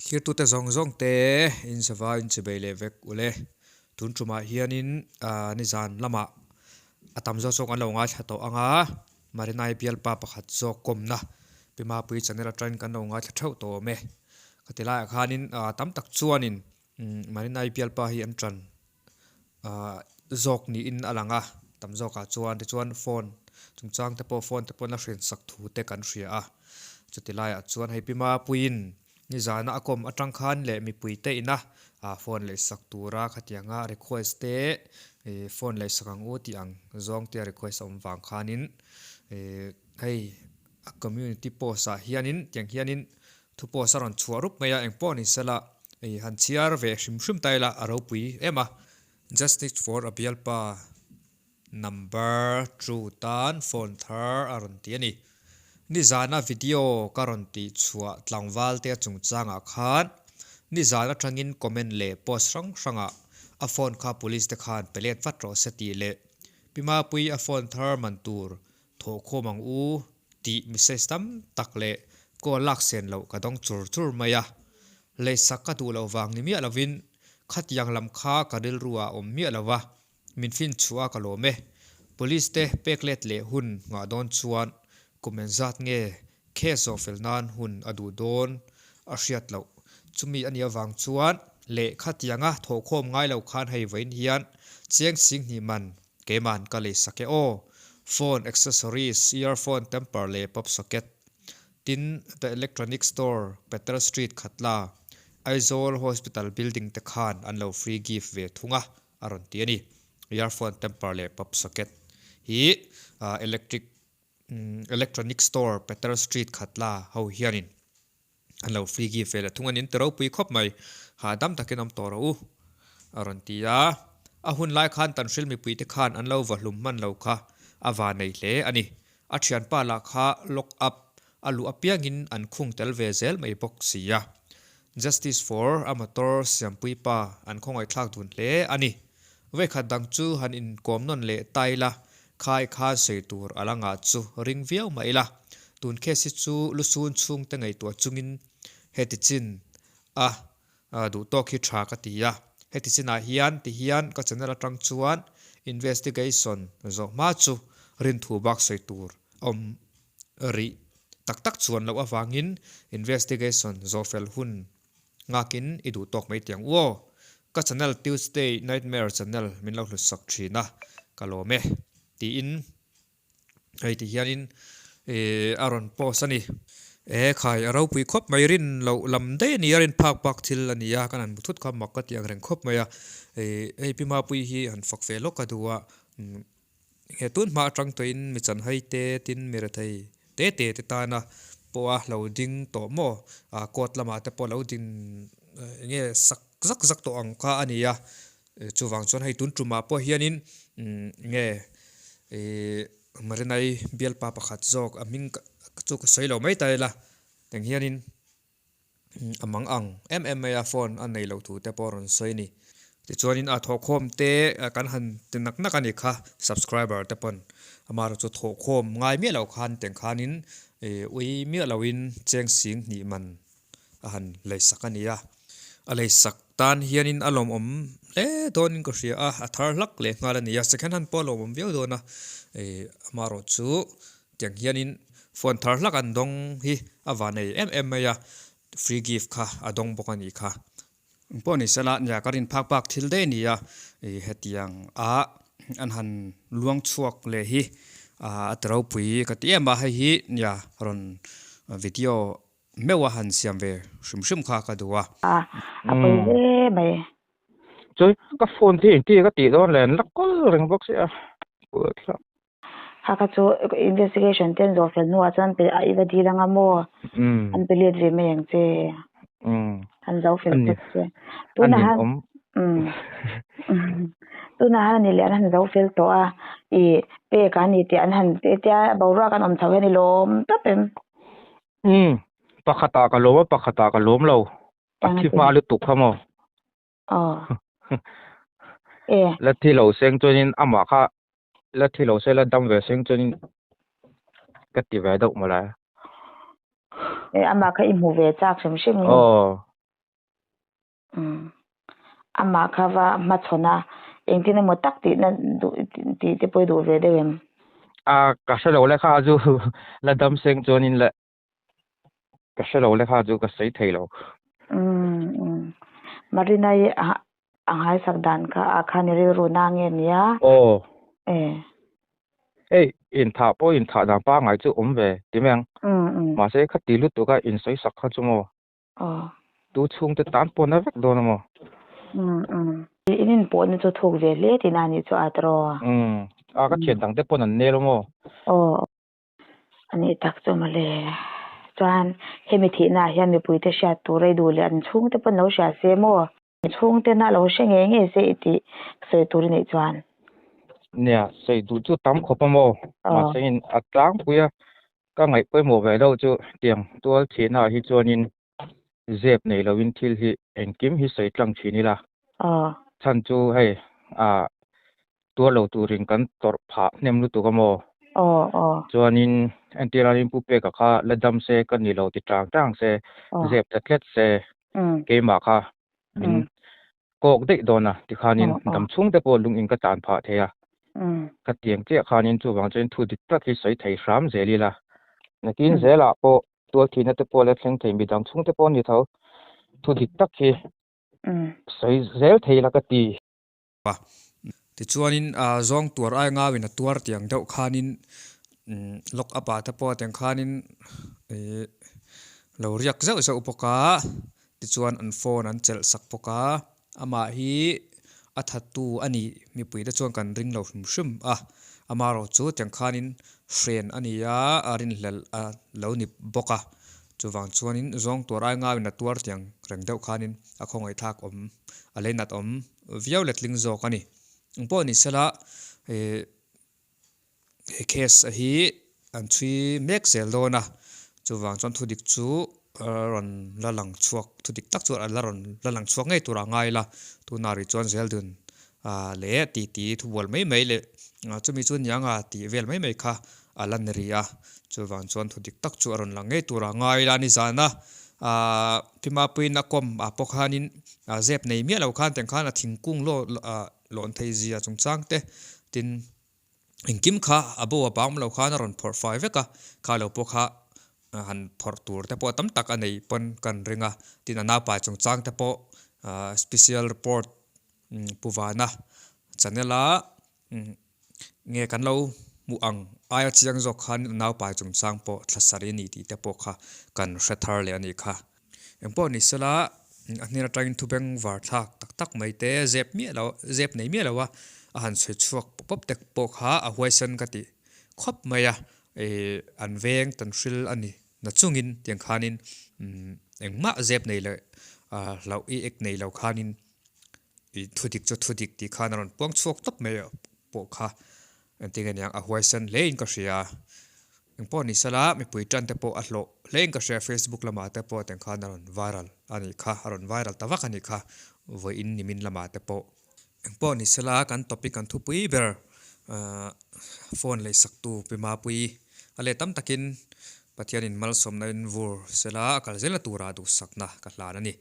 Thlirtute zawng zawng te in sava in chibei leh vek ule. Tun tumah hianin nizan lamah a tam zawk zawk an lo ngaithla tawh ang a, Marinai bialpa pakhat zawk kawmna Pi Mapui channel atangin kan lo ngaithla theuh tawh awm e. Khati laiah khanin tam tak chuanin Marinai bialpa hi an tan zawk niin a lang a, tam zawkah chuan tichuan phone chungchang te pawh phone te pawh a hrensak thu te kan hria a, chuti laiah chuan hei Pi Mapuiin nizana a kawm atang khan leh mipui te ina phone lehsak tura khatianga request te ih phone lehsak ang u tih ang zawng te a request a awm vang khanin ih hei a community post ah hianin tiang hianin Thu post a rawn chhuah rup mai a, engpawh ni sela ih han chhiar ve hrim hrim ta ila a ropui em a. Justice for a bialpa number two tan phone thar a rawn ti a ni. Nizana video ka rawn tih chhuah tlangval te chungchangah khan nizan atangin comment leh post hrang hrangah a phone kha police te khan pe let vat rawh se tih leh Pi Mapui a phone thar man tur Thawhkhawm ang u tih message tam tak leh call lak sen loh ka dawng chur chur mai a. Leisak ka duh loh vang ni miah lovin khatiang lam kha ka rilru ah awm miah lo va, min fin chhuah a ka lawm e. Police te pek let leh hun nghah dawn chuan kum engzat nge case zawh fel nan hun a duh dawn a hriat loh. Chumi a nih avang chuan leh khatianga thawhkhawm ngai lo khan hei vawiin hian chiang sing hnih man Keiman ka lei sak e aw. Phone accessories, earphone temper leh pop socket. Tin, The Electronic Store, Peter Street Khatla, Aizawl Hospital building te khan an lo free gift ve thung a, a rawn ti a ni. Earphone temper leh pop socket hi electric electronic store, Peter Street Khatla ho hianin An lo free gift ve leh thung a ni, an ti ropui khawp mai. Hahdam takin awm tawh rawh u, a rawn ti a. A hun lai khan Tanhril mipuite khan an lo va hlum hman lo kha a va nei hle a ni. A thianpa lah kha lock up a luh apiangin an khung tel ve zel mai bawk si a. Justice for a motor siampui pa an khawngaihthlak dun hle a ni. Vawikhat dang chu han inkawm nawn leh ta ila, khai khan sawi tur a la ngah chu ring viau mah ila, tun case hi chu lusun chhungte ngaihtuah chungin heti chin a duh tawk hi tha ka ti a. Heti chinah hian ti hian ka channel atang chuan investigation zawh hma chu rinthu bak sawi tur a awm rih tak tak chuan loh avangin investigation zawh fel hun Nghakin i duh tawk mai tiang u aw. Ka channel Tuesday Nightmare channel min lo hlut sak thin a, ka lawm e tiin hei ti hianin ih a rawn post a ni. E khai a ropui khawp mai rin loh lam daih a ni a, rin phak bak thil a ni a, kan han bu thut kha mak ka ti ang reng khawp mai a. Ih hei Pi Mapuii hi han fak ve lawk a duh a, He tun hma atang tawhin mi chanhai te tin mi rethei te te te tana pawha lo ding tawh maw ah court lamah te pawh lo ding eng nge sak zak zak tawh ang kha a ni a, chuvang chuan hei tun tumah pawh hianin eng nge ih Marinai bialpa pakhat zawk a hming chu ka sawi lo mai ta ila teng hianin. a mang ang em em mai a phone a nei loh thu te pawh a rawn sawi a ni tichuanin a thawhkhawm te kan han ti nak nak a ni kha subscriber te pawn amaherawh chu thawhkhawm ngai miah loh khan tiang khanin ih ui miah lohin cheng sing hnih man a han lei sak a ni a a lei sak tan hianin a lawmawm hle dawnin ka hria a a thar hlak leh nghal a ni a second hand pawh a lawmawm viau dawn a ih amaherawh chu Tiang hianin phone thar hlak an dawng hi a van ei em em mai a, free gift kha a dawng bawk a nih kha. Engpawh ni sela nia ka rin phak bak thil daih a ni a, ih hetiang a an han luang chhuak leh hi a ti ropui ka ti em a, hei hi nia rawn video meuh a han siam ve hrim hrim kha ka duh a. A pawi hle mai. Chuan ka phone hi engti ka tih dawn le an la kawl reng bawk sia. Kha kha chu investigation te an zawh fel hnuah chuan pe a i va dil anga maw? An pe let ve mai ang che. An zo fel phawt che. Tunah han tunah han ani leh an han zo fel tawh a i pek a ni tih an han tia boruak an awm chho hian i lawm tawp em? Pakhatah ka lawm a pakhatah ka lawm lo. A thi hma lutuk kha maw? Aw. E. La thi lo seng chuanin amah kha la thi lo se la dam ve seng chuanin ka ti ve deuh mawle. E amah kha i hmu ve chak hrim hrim. Aw. Umm. Amah kha va hmachhawn a, engtin emaw tak tihna duh tih te pawh i duh ve deuh em? A, ka hre lo le kha chu la dam seng chuanin le ka hre lo le kha chu ka sawi thei lo. Umm umm. Marina i a a nghaisak dan kha a khan i rilru na nge nia? Aw. E. Hei inthah pawh inthah dan pangngai chu awm ve ti mai ang. Umm umm. Mahse khati lutuk a insawisak kha chu maw? Aw. Tu chhungte tan pawh na vek dawn a maw? Umm umm. In inpawhna chu thuk ve hle tihna a nih chu a tiraw? Umm. A ka thian dang te pawn an nel a maw? Aw. A nih tak chu mawle. Chuan hemi thihna ah hian mipuite hriat tur ei duh leh an chhungte pawn lo hria se maw? Chhungte na lo hre ngei ngei se i tih sawi tur i neih chuan. Nia, sawi duh chu tam khawp a maw? Mahse in a tlangpui a, ka ngaih pawimawh ve deuh chu tiang tual thihna ah hi chuanin zep nei loin thil hi engkim hi sawi tlang thin ila. Chhan chu hei ah tuar lo turin kan tawrh phah hnem lutuk a maw? Chuanin entir anin Pu Peka kha la dam se ka ni lo ti tang tang se, zep ta tlet se keimah kha min kawk daih dawn a tikhanin dam chhung te pawh lung in ka tan phah thei a. Ka tiang chiah khanin chuvang chuan thu dik tak hi sawi thei hram zel ila. Nakin zelah pawh tual thihna te pawh la thleng thei midang chhung te pawh a ni tho. Thu dik tak hi sawi zel thei ila ka ti. A. Tichuanin zawng tuar ai ngauin a tuar tiang deuh khanin lock up ah te pawh tiang khanin ih lo riak zeuh zeuh bawk a, tichuan an phone an chelh sak bawk a, amah hi a thattu a nih mipui te chuan kan ring lo hrim hrim a, amaherawh chu tiang khanin hren a ni a, a rinhlelh a lo ni bawk a, chuvang chuanin zawng tuar ai ngauin a tuar tiang reng deuh khanin a khawngaihthlak awm a leinat awm. Viau letling zawk a ni. Eng pawh ni sela ih he case a hi an chhui mek zel dawn a, chuvang chuan thudik chu rawn la lang chhuak thudik tak chu a la rawn la lang chhuak ngei tur a ngai la, tunah rih chuan zel dun ah leh titi thubual mai mai leh chumi chu nianga tih vel mai mai kha a la ni rih a, chuvang chuan thudik tak chu a rawn lang ngei tur a ngai la ni zan a, ah Pimapuiin a kawm ah pawh khanin ah zep nei miah lo khan tiang khan a thingkung law ah lawn thei zia chungchang te tin engkim kha a bo a bang lo khan a rawn phawrh fai vek a, kha lo pawh kha han phawrh tur te pawh tam tak a nei pawn kan ring a, tin a naupai chungchang te pawh ah special report Pu Vana channel a nge kan lo hmuh ang aia chiang zawk khan naupai chungchang pawh thla sarih a ni tih te pawh kha kan hre thar leh a nih kha. Engpawh ni sela a hnen atangin thubeng var thlak tak tak mai te zep miah lo zep nei miah lo a a han sawi chhuak pawp pawp te pawh kha a huaisen ka tih khawp mai a ih an veng tan hril a ni na chungin tiang khanin engmah zep nei leh hlauh i ek nei lo khanin Ih thudik chu thudik tih khan a rawn puang chhuak tawp mai pawh kha engtin nge niang a huaisen hle in ka hria. Engpawh ni sela mipui tan te pawh a hlawh hle in ka hria Facebook lamah te pawh tiang khan a rawn viral a nih kha a rawn viral ta vak a nih kha vawiin nimin lamah te pawh. Engpawh ni sela kan topic kan thupui ber ahh phone lei sak tu Pi Mapuii a leh tam takin Pathianin malsawmna in vur sela a kal zel na tura duhsakna ka hlan a ni.